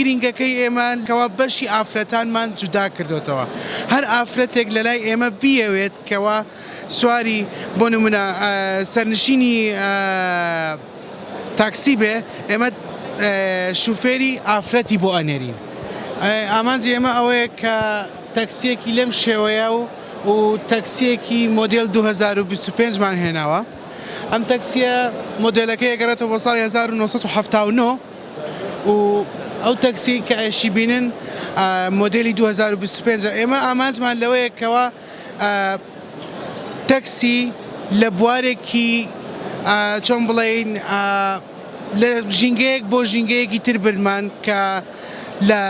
گرینگەکەی ئێمە کەوا بەشی ئافرەتانمان جودا کردۆتەوە هەر ئافرەتێک لەلای ئێمە بیەوێت کەوا سواری بۆ نمونە سەرنشینی تاکسی بێ ئێمە شوفێری ئافرەتی بۆ ئەنێرین ئامانجی ئێمە ئەوەیە کە تەکسیەکی لەم شێوەیە و و تەکسیەکی مۆدێل 2025 مان هێناوە ئەم تەکسیە مۆدێلەکەی ئەگەڕێتەوە بۆ ساڵی 1979 و ئەو تەکسی کە ئەشی بینن مۆدێلی 2025 ئێمە ئامانجمان لەوەیە کەوا تەکسی لە بوارێکی چۆن بڵێین لە ژینگەیەک بۆ ژینگەیەکی تر بردمان کە لە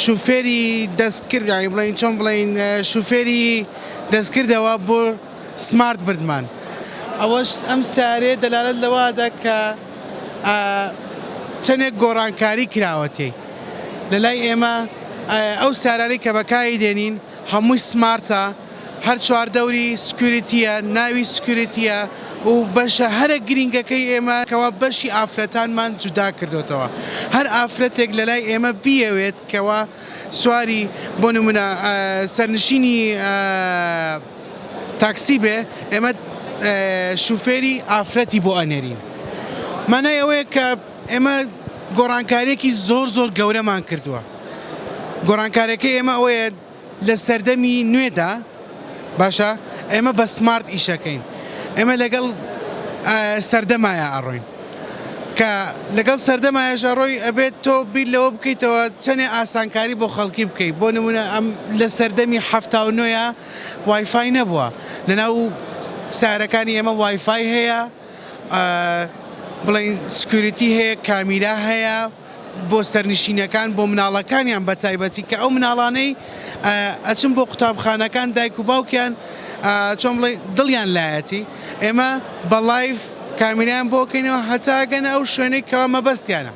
شوفێری دەستکرد یانی بڵێین چۆن بڵێین شوفێری دەستکردەوە بۆ سمارت بردمان. ئەوەش ئەم سیارەیە دەلالەت لەوە ئەدا کە چەندێک گۆڕانکاری کراوە تێی. لە لای ئێمە ئەو سیارانەی کە بەکاری دێنین هەمووی سمارتە، هەر چواردەوری security یە، ناوی security یە و بەشە هەرە گرینگەکەی ئێمە کەوا بەشی ئافرەتانمان جودا کردۆتەوە. هەر ئافرەتێک لە لای ئێمە بیەوێت کەوا سواری بۆ نمونە سەرنشینی تاکسی بێ ئێمە شوفێری ئافرەتی بۆ ئەنێرین مانای ئەوەیە کە ئێمە گۆڕانکاریەکی زۆر زۆر گەورەمان کردووە گۆڕانکارەکەی ئێمە ئەوەیە لە سەردەمی نوێدا باشە ئێمە بە سمارت ئیشەکەین ئێمە لەگەڵ سەردەمایە ئەڕۆین کە لەگەڵ سەردەمایش ئەڕۆی ئەبێت تۆ بیر لەوە بکەیتەوە چەنێ ئاسانکاری بۆ خەڵکی بکەیت بۆ نمونە ئەم لە سەردەمی 79 وایفای نەبووە لەناو سارەکانی ئێمە وایفای هەیە بڵین security هەیە کامیرا هەیە بۆ سەرنشینەکان بۆ مناڵەکانیان بە تایبەتی کە ئەو مناڵانەی ئەچن بۆ قوتابخانەکان دایک و باوکیان چۆن بڵێ دڵیان لایەتی ئێمە بە live کامیرایان بۆ کەینەوە هەتا گەنە ئەو شوێنەی کەوا مەبەستیانە.